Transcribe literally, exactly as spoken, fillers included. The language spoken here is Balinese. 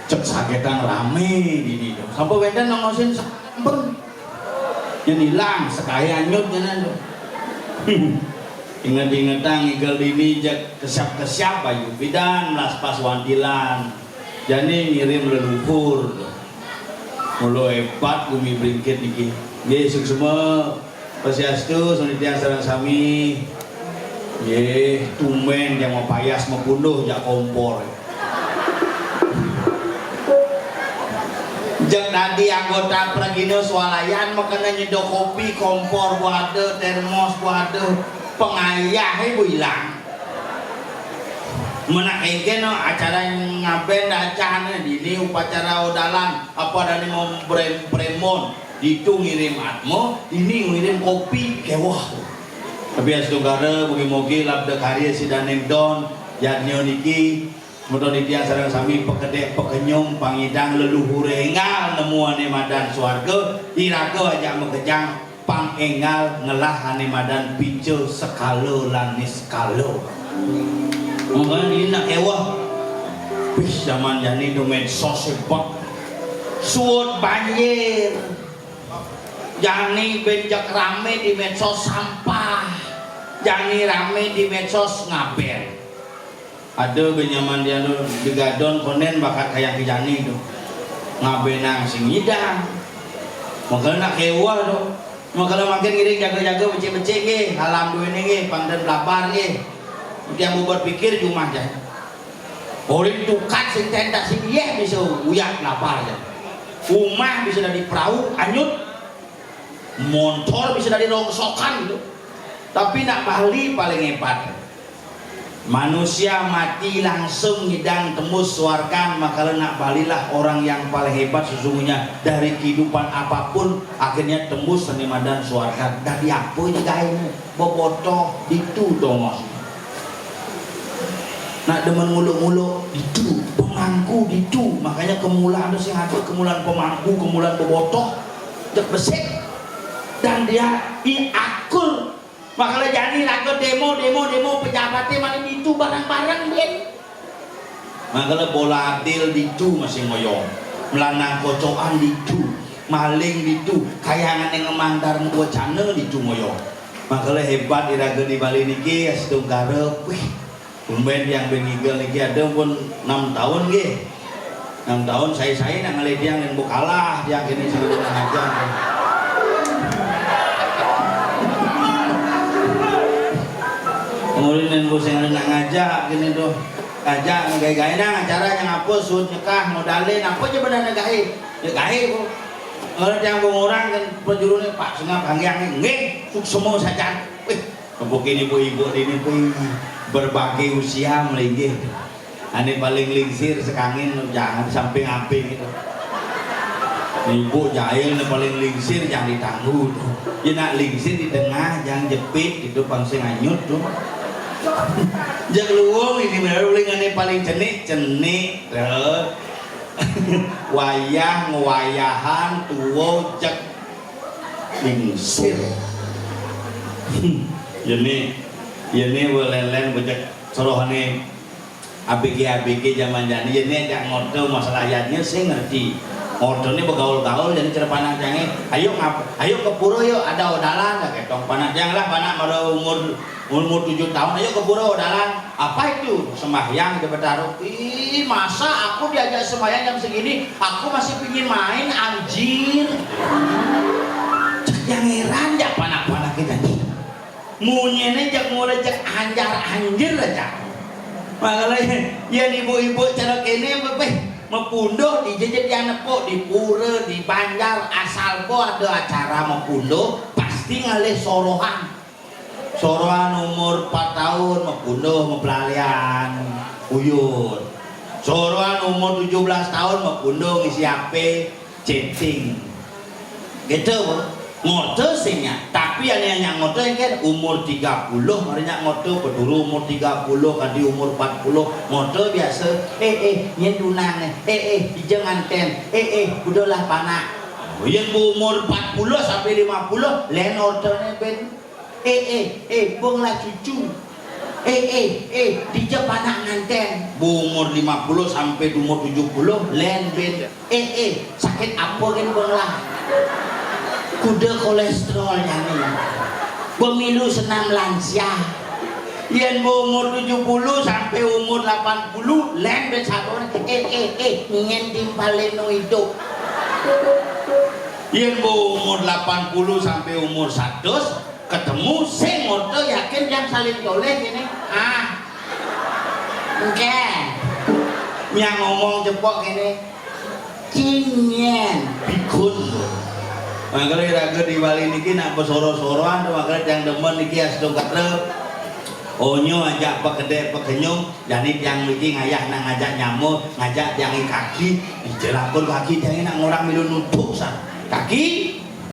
Cek sagetang ramé dini to. Sampun wénten nongosin sampun. Yén ilang, sekahi anyut nyanan to. Inget-ingetang igel dini jeg kesiap-kesiap bayu pidan melas pas wantilan. Jani ngirim leluhur to. Mula hébat gumi bringkit niki. Nggih, suksma. Swastiastu, sunitian sareng sami. Nggih, tumbén jang mapayas mapunduh jak kompor. Jeg dadi anggota pragina swalayan makana nyeda kopi, kompor buada, termos buada, pengayahé bu ilang. Menak kéngkén no acara ngabén dacahné dini upacara odalan, apa adané mau brem-, prémon. Ditu ngirim atma, dini ngirim kopi, kéweh. Tapi astungkara, mugi-mugi labda karya sidaning don, yadnya niki, mudah titiang sareng sami pakedék pakenyung pangidang leluhuré énggal nemu ané madan swarga, iraga ajak makejang pang énggal ngelah ané madan pica sekala lan niskala. Mangkana dini nak kéweh. Wih, jaman jani to medsos hébat. Suud banjir. Jani bén jeg ramé di medsos sampah. Jani ramé di medsos ngabén. Ada bén jaman dianu digadon kondén bakat kayang ka jani to. Ngabénang sing nyidang. Makana nak kéweh to. Makana mangkin ngiring jaga-jaga becik-becik nggih, alam duéné nggih, pang ten blabar nggih. Tiang bobot pikir jumah jani. Ulin tukad sing tentak sing yéh bisa uyat blabar jani. Umah bisa dadi prau anyut. Montor bisa dadi rongsokan gitu. Tapi nak Bali paling hébat. Manusia mati langsung nyidang tembus suargan, makala nak Bali lah orang yang paling hebat sesungguhnya dari kehidupan apapun, akhirnya tembus seni madan suargan. Dadi apa ini gaéné? Bebotoh ditu tongos. Nak demen nguluk-nguluk ditu, pemangku ditu. Makanya kemulan tu sing ada kemulan pemangku, kemulan bebotoh. Cek besik. Dan dia i akur. Makala jani raga demo, demo, demo, pejabaté malah ditu bareng-bareng, Din. Makala bola adil ditu masih ngoyong. Melanang kocokan ditu, maling ditu, kayangan yang ngemandar wacana ditu ngoyong. Makala hebat iraga di Bali niki, astungkara, wih, Tumben tiang bén ngigel niki ada pun enam tahun nggih. Enam tahun sai-sai nak ngalih tiang dan bukalah tiang kini sing nak ngajak. Kemudian dan bu sing nak ngajak kini tuh. Ngajak gaé-gaé nang acara yang apa suud nyekah modalin apa aja benar gaé. Ya gaé bu. Kalau tiang bu orang kan penjurunya Pak Sengap Hanggiang nggih suksma saja. Wih, Kebukin ibu-ibu dini pun berbagai usia melinggih. Ane paling lingsir sekangin jangan samping amping itu. Ibu jahil ne paling lingsir jangan ditanggu tuh. Ya nak lingsir di tengah jangan jepit gitu pang sing anyut tuh. Jak luwung ini bener uling ane paling cenik cenik terus. Wayah ngewayahan tuwo cek lingsir. Yene, yene welelen becek serohane A B G A B G zaman jani yene ajak ngoto masalah ayatnya sing ngerti. Ngotone begaul-gaul jadi cerpanak jange. Ayo ngap, ayo ke pura yuk ada odalan dah ketong panak jang lah panak pada umur Umur tujuh tahun aja ke pura dalan. Apa itu? Sembahyang di Betaro. Ih, masa aku diajak sembahyang jam segini? Aku masih pingin main, anjir. Cek yang heran ya panak-panak kita nih. Munyene cek mulai cek anjar anjir aja. Makanya ya ibu-ibu cara kene bebeh mepunduh di jejet yang nepuk di pura di banjar asal po ada acara mepunduh pasti ngalih sorohan. Soroan umur empat tahun, mapunduh, maplalian, uyut. Soroan umur tujuh belas tahun, mapunduh, ngisi H P, chatting. Gitu, Bu. Ngorta sing nyak. Tapi ane nyak ngorta kan umur tiga puluh, mari nyak ngorta, peturu umur tiga puluh, kadi umur empat puluh, ngorta biasa, eh, eh, nyen tunang, eh, eh, eh, ija nganten, eh, eh, udahlah panak. Yen bu umur empat puluh sampai lima puluh, len ortane ben Eh, eh, eh, bonglah cucu. Eh, eh, eh, dija panak nganten. Umur lima puluh sampai umur tujuh puluh, lén bén. Eh, eh, sakit apa kan bang lah? Kuda kolesterol jani. Pemilu senam lansia. Yén umur tujuh puluh sampai umur delapan puluh, lén bén satu. Eh, eh, eh, nyén timpalin nu hidup. Yén umur delapan puluh sampai umur seratus, ketemu sing ngoto yakin yang saling toleh ini. Ah. Oke. Yang ngomong cepok ini. Cingin. Bikun. Makanya raga di Bali niki nak besoro-soroan tuh, makanya yang demen niki astung kata. Onyo ajak pekedek pekenyum, jadi tiang niki ngayah nang ngajak nyamuk, ngajak tiang kaki, dijerakun kaki tiang nak ngorang milu nutuk sa. Kaki,